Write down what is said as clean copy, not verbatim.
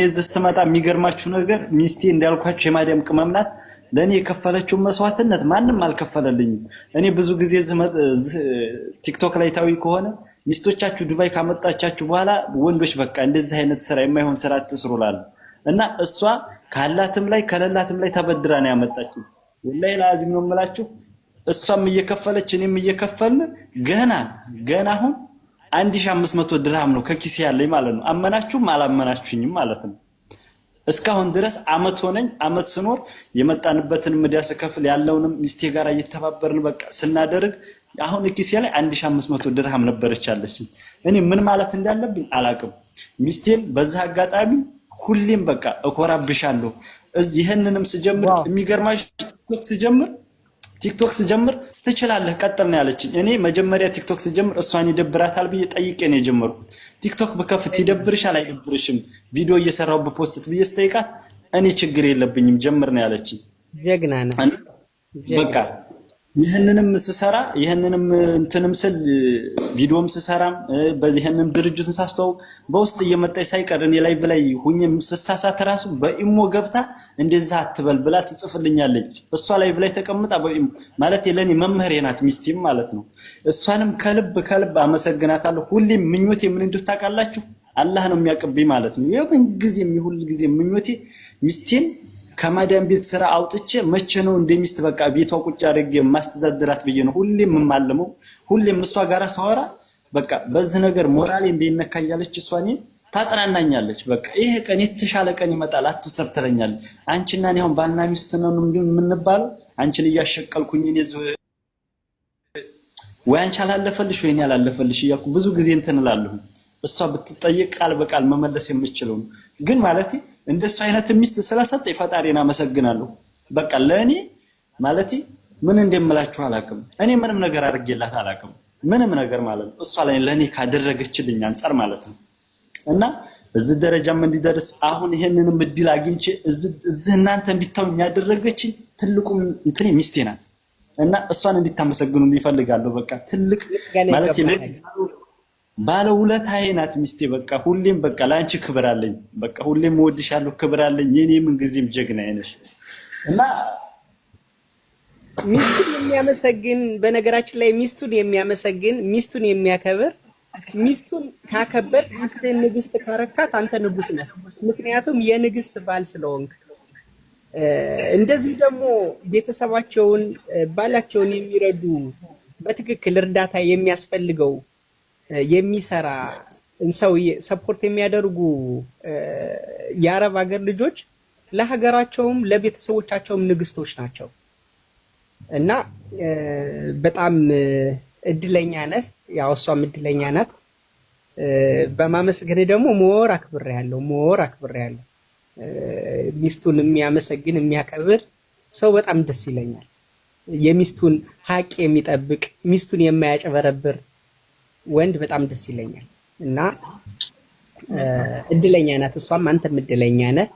እዚህ ስመጣ የሚገርማችሁ ነገር ሚስቴ እንዳልኳችሁ የማዳም ቅመም ናት። ለእኔ የከፈለችውን መስዋዕትነት ማንም አልከፈለልኝም። እኔ ብዙ ጊዜ ቲክቶክ ላይ ታዊ ከሆነ ሚስቶቻችሁ ዱባይ ካመጣቻችሁ በኋላ ወንዶች በቃ እንደዚህ አይነት ስራ የማይሆን ስራ አትስሩ እላለሁ እና እሷ ካላትም ላይ ከሌላትም ላይ ተበድራ ነው ያመጣችው። ወላሂ ለአዚም ነው የምላችሁ። እሷም እየከፈለች እኔም እየከፈልን ገና ገና አሁን 1500 ድርሃም ነው ከኪሴ ያለኝ ማለት ነው። አመናችሁም አላመናችሁኝም ማለት ነው። እስካሁን ድረስ አመት ሆነኝ። አመት ስኖር የመጣንበትን ምዳ ስከፍል ያለውንም ሚስቴ ጋር እየተባበርን በቃ ስናደርግ አሁን ኪሴ ላይ 1500 ድርሃም ነበረች ያለችኝ። እኔ ምን ማለት እንዳለብኝ አላቅም። ሚስቴን በዚህ አጋጣሚ ሁሌም በቃ እኮራብሻለሁ። እዚህ ይህንንም ስጀምር የሚገርማሽ ቲክቶክ ስጀምር ትችላለህ ቀጥል ነው ያለችኝ። እኔ መጀመሪያ ቲክቶክ ስጀምር እሷን ይደብራታል ብዬ ጠይቄ ነው የጀመርኩት። ቲክቶክ ብከፍት ይደብርሻል አይደብርሽም? ቪዲዮ እየሰራሁ ብ post ብዬ ስጠይቃት እኔ ችግር የለብኝም ጀምር ነው ያለችኝ። ጀግና ነህ። በቃ ይህንንም ስሰራ ይህንንም እንትንም ስል ቪዲዮም ስሰራም ይህንን ድርጅቱን ሳስተዋውቅ በውስጥ እየመጣች ሳይቀር እኔ ላይ ብላይ ሁኜ ስሳሳት ራሱ በኢሞ ገብታ እንደዛ አትበል ብላ ትጽፍልኛለች። እሷ ላይ ብላይ ተቀምጣ በኢሞ ማለት ለእኔ መምህሬ ናት ሚስቴም ማለት ነው። እሷንም ከልብ ከልብ አመሰግናታለሁ። ሁሌም ምኞቴ ምን እንዲሁ ታውቃላችሁ? አላህ ነው የሚያውቅብኝ ማለት ነው። የምን ጊዜም የሁል ጊዜ ምኞቴ ሚስቴን ከማዳም ቤት ስራ አውጥቼ መቼ ነው እንደ ሚስት በቃ ቤቷ ቁጭ አድርጌ ማስተዳድራት ብዬ ነው ሁሌም የማልመው። ሁሌም እሷ ጋር ሳወራ በቃ በዚህ ነገር ሞራሌ እንዲነካ እያለች እሷ እኔን ታጽናናኛለች። በቃ ይሄ ቀን የተሻለ ቀን ይመጣል አትሰብ ትለኛለች። አንቺና እኔ አሁን ባልና ሚስት ነን የምንባለው አንቺን እያሸቀልኩኝ እኔ ወይ አንቺ አላለፈልሽ ወይ እኔ አላለፈልሽ እያልኩ ብዙ ጊዜ እንትን እላለሁ። እሷ ብትጠየቅ ቃል በቃል መመለስ የምችለው ነው። ግን ማለት እንደሱ አይነት ሚስት ስለሰጠኝ ፈጣሪን አመሰግናለሁ። በቃ ለእኔ ማለት ምን እንደምላችሁ አላውቅም። እኔ ምንም ነገር አድርጌላት አላውቅም። ምንም ነገር ማለት ነው። እሷ ላይ ለእኔ ካደረገችልኝ አንጻር ማለት ነው። እና እዚህ ደረጃም እንዲደርስ አሁን ይሄንንም እድል አግኝቼ እዚህ እናንተ እንዲታውኝ ያደረገችኝ ትልቁ እንትኔ ሚስቴ ናት። እና እሷን እንዲታመሰግኑ ይፈልጋለሁ። በቃ ትልቅ ማለት ባለውለታዬ ናት ሚስቴ። በቃ ሁሌም በቃ ለአንቺ ክብር አለኝ። በቃ ሁሌም እወድሻለሁ፣ ክብር አለኝ። የኔ ምን ጊዜም ጀግና ነሽ እና ሚስቱን የሚያመሰግን፣ በነገራችን ላይ ሚስቱን የሚያመሰግን፣ ሚስቱን የሚያከብር፣ ሚስቱን ካከበር፣ ሚስትህን ንግስት ካረካት አንተ ንጉስ ነህ። ምክንያቱም የንግስት ባል ስለሆንክ። እንደዚህ ደግሞ ቤተሰባቸውን ባላቸውን የሚረዱ፣ በትክክል እርዳታ የሚያስፈልገው የሚሰራ ሰው support የሚያደርጉ የአረብ ሀገር ልጆች ለሀገራቸውም ለቤተሰቦቻቸውም ንግስቶች ናቸው እና በጣም እድለኛ ነህ። ያው እሷም እድለኛ ናት። በማመስገን ደግሞ more አክብሬያለሁ፣ more አክብሬያለሁ። ሚስቱን የሚያመሰግን የሚያከብር ሰው በጣም ደስ ይለኛል። የሚስቱን ሀቅ የሚጠብቅ፣ ሚስቱን የማያጨበረብር ወንድ በጣም ደስ ይለኛል እና እድለኛ ናት እሷም፣ አንተም እድለኛ ነህ።